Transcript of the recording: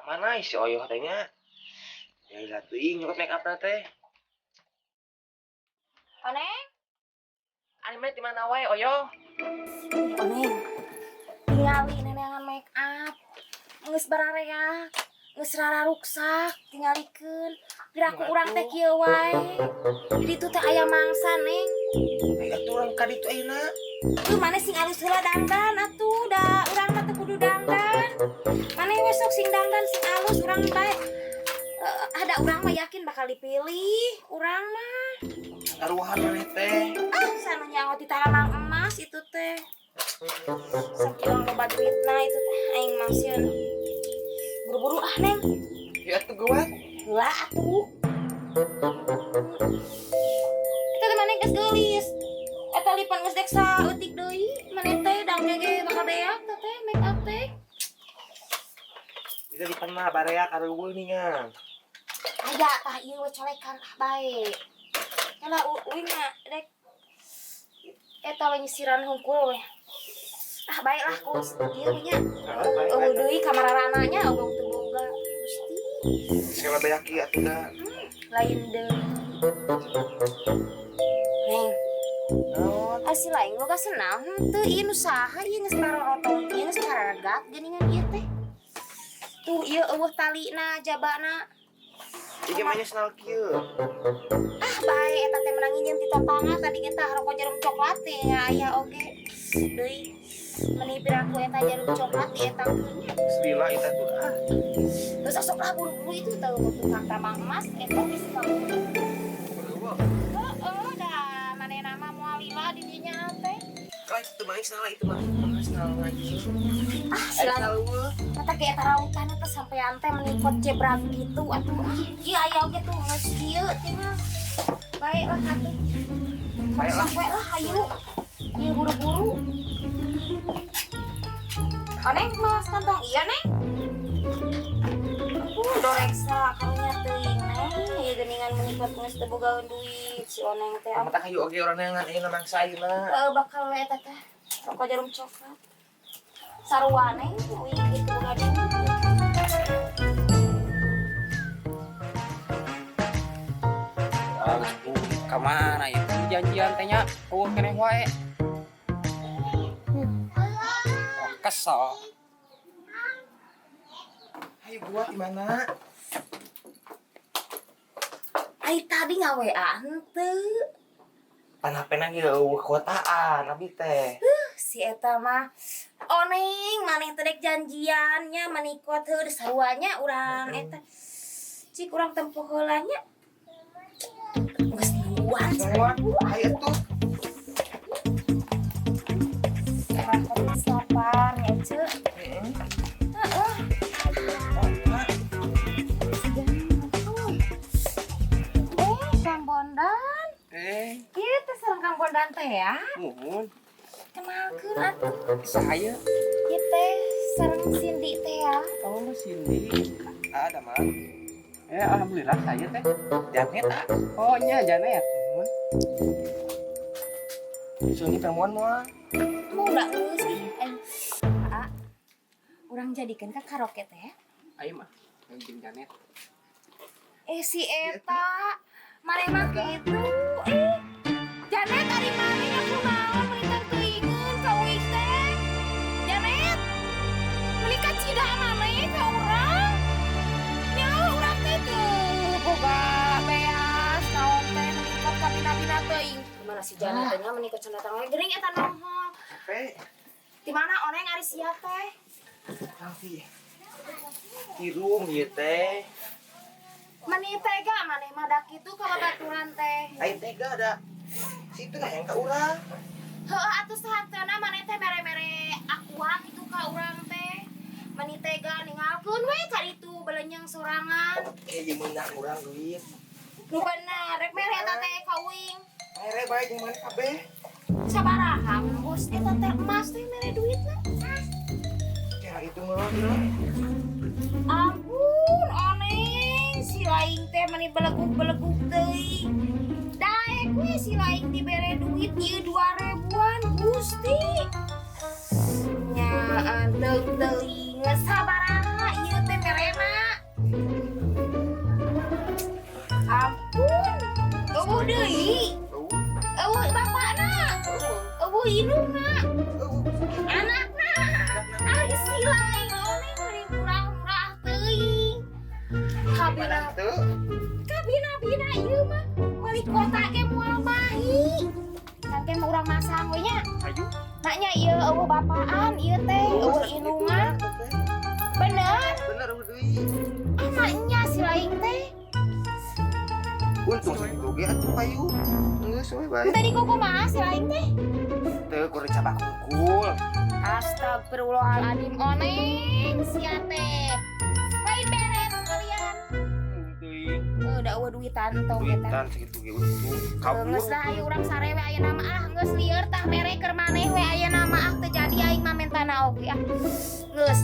Mana si Oyoh teh nya? Ya ilah teuing nyokot make up na teh. Oneng? Ari mah di mana wae Oyoh? Oneng. Tingali neneangan make up. Geus bararea, geus rararuksak, tingalikeun. Piraku urang teh kieu wae. Di ditu teh aya mangsa, Neng. Ayo atuh urang ka ditu ayeuna. Tuh maneh sing alus heula dandan atuh, da urang mah teu kudu dandan. Maneh we sok sing dandan sing alus urang bae. Ada urang mah yakin bakal dipilih, urang mah. Ngaruhan maneh teh. Ah, sanu nyaho ti talamang emas itu teh. Sakieu loba duitna itu teh aing mah sieun. Buru-buru ah, Neng. Ya atuh geuwat. Heula atuh. Eta teh maneh geus geulis. Eta lipan geus dek saeutik deui, maneh teh dang ge bakal beak teh teh make up teh. Itu lipan mah bareak areuweung ningan. Aya tah ieu we colekan ah bae. Kala uing mah dek eta we nyisiran hungkul we. Ah bae lah ku ieu we nya. Eueuh deui ka mararana nya eueuh teu boga. Gusti. Segala beak ieu atuh da. Lain deui. Neng. Naon? Asli lain boga senang henteu ieu nu saha ieu geus tarorotong ieu geus tararegat geuningan ieu teh. Tuh ieu eueuh talina jabana. Ieu mah nya senal kieu. Ah bae eta teh menang nginjem ti tetangga tadi ge tah rokok jarum coklat teh nya aya oge. Deui meni piraku eta jarum coklat di eta keun nya. Geus lila eta tuh ah. Geus osok lah buru-buru itu teh tukang tambang emas eta geus kaburu. Heeh da manehna mah moal lila di dinya teh. Lah itu mah senal itu mah. Senal lagi. Ah, sila. Mata ge eta rautan eta sampean teh menikot jebrak gitu atuh. Ah, ieu aya oge tuh geus kieu cenah. Bae lah atuh. Bae lah. Bae lah hayu. Ieu buru-buru. Oneng malas kantong iya, Neng. Doreksa karunya teuing, Neng. Ieu geuningan menikot geus teu bogaeun duit si Oneng teh. Mata hayu oge urang neangan ayeuna mangsa ayeuna. Heeh, bakal we eta teh. Rokok jarum coklat. Sarua Neng, uing gitu boga duit. Ah, geus ka mana ieu janjian teh nya? Eueuh keneh wae. Wah, kesel. Hayu gua di mana? Ai tadi nga-WA henteu. Pan HP-na ge eueuh kuotaan abi teh. Si eta mah Oneng maneh teh dek janjian nya menikot heuh sarua nya urang eta. Cik urang tempo heula nya. Geus nungguan. Hayu atuh. Geus lapar ya, Ceu. Heeh. Heeh. Kang Bondan. Ieu teh sareng Kang Bondan teh ya. Muhun. Kenalkeun atuh. Saya. Ieu teh sareng Cindy teh ya. Oh, Cindy. Ada mah. Alhamdulillah saya teh. Janet ah. Oh, nya Janet. Muhun. Sunyi perempuan moal. Mau udah geus ih. Aa. Urang jadikeun ka karaoke teh ya. Ayo mah, jeung Janet. Si eta maneh mah kitu. Janet ari maneh nya kunaon meuni teuingeun ka uing teh. Janet. Meuni kacida maneh ka urang. Nya urang teh teu boga beas naon teh meuni kot ka bina-bina teuing. Gimana si Janet teh nya meuni cenah teh geuning eta nohol. Capek. Di mana oneng ari sia teh? Nanti. Irung ieu teh. Meni tega maneh mah da kitu ka babaturan teh. Lain tega da. Situ lah yang ka urang. Heuh atuh sahanteuna maneh teh mere-mere aqua kitu ka urang teh. Meni tega ninggalkeun we ka ditu belenyeng sorangan. Ieu meunang urang duit. Nu bener rek mere eta teh ka uing. Mere bae jeung maneh kabeh. Sabaraha bos eta teh emas teh mere duitna. Kira itu ngeuleuh. Ampun oneng si laing teh meni beleguk-beleguk teuing. Daek we si laing dibere duit ieu 2000-an Gusti. Nya anteng teuing sabaraha ieu teh merena. Indungna. Anakna. Ari si lain oneng meni murah-murah teuing. Kabina Teu. kabina-bina ieu mah meuli kota ge moal mahi. Kan mah urang masang we nya. Ayo. Nanya ieu euweuh bapaan ieu teh, euweuh indungan. Bener. Bener euweuh deui. Ah, maknya si lain teh. Untung sakitu ge atuh payu. Geus we bae. Tadi kok kumaha si lain teh? Teu kur cabak hungkul. Astagfirullahaladzim, oneng sia teh. Lain beres kalian. Teuing. Udah euweuh duitan tong eta. Duitan sakitu ge untung. Kabur. Geus lah ayo urang sare we ayeuna mah, ah geus lieur tah mere keur maneh we ayeuna mah, ah teu jadi aing mah mentana oge ah. Geus.